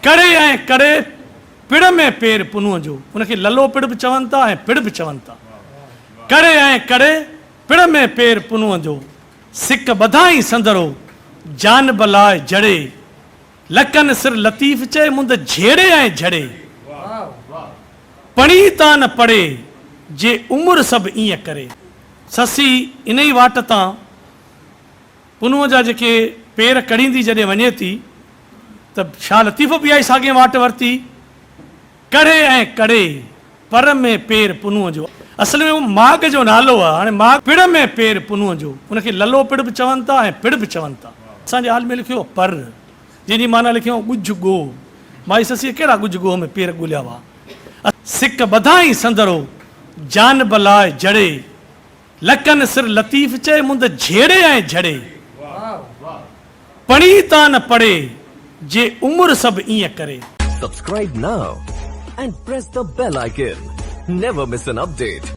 ڪڙي ۽ ڪڙي پڙ ۾ پير پنهونء جو، ان کي للو پڙ به چون ٿا ۽ پڙ به چون ٿا. ڪڙي ۽ ڪڙي پڙ ۾ پير پنهونء جو، سڪ ٻڌائين سندرو، جانب لاء جڙي. لڪن سر لطيف چئي، مند جهيڙي ۽ جهڙي. پڻي تان نه پڙي، جي عمر سڀ ائين ڪري. سسي انهي واٽ تان پنهونء جا جيڪي پير ڪڙهيندي جڏهن وڃي ٿي ته شاهه لطيف به اها ئي ساڳي واٽ ورتي. ڪڙهي ۽ ڪڙي، پر ۾ پير پنهونء جو. اصل ۾ اهو ماڳ جو نالو آهي. هاڻي ماڳ پڙ ۾ پير پنهونء جو، ان کي للو پڙ به چون ٿا ۽ پڙ به چون ٿا. اسان جي عالمي لکيو آهي پر، جنهن جي معنيٰ لکيو آهي ڳجهه ڳوهه. مائي سسيء ڪهڙا ڳجهه ڳوهه ۾ پير ڳوليا هئا؟ سڪ ٻڌائين سندرو، جانب لاء جڙي. لڪن سر لطيف چئي، مند جهيڙي ۽ جهڙي. پڻي تان نه پڙي، جي عمر سڀ ائين ڪري. Subscribe now and press the bell icon. Never miss an update.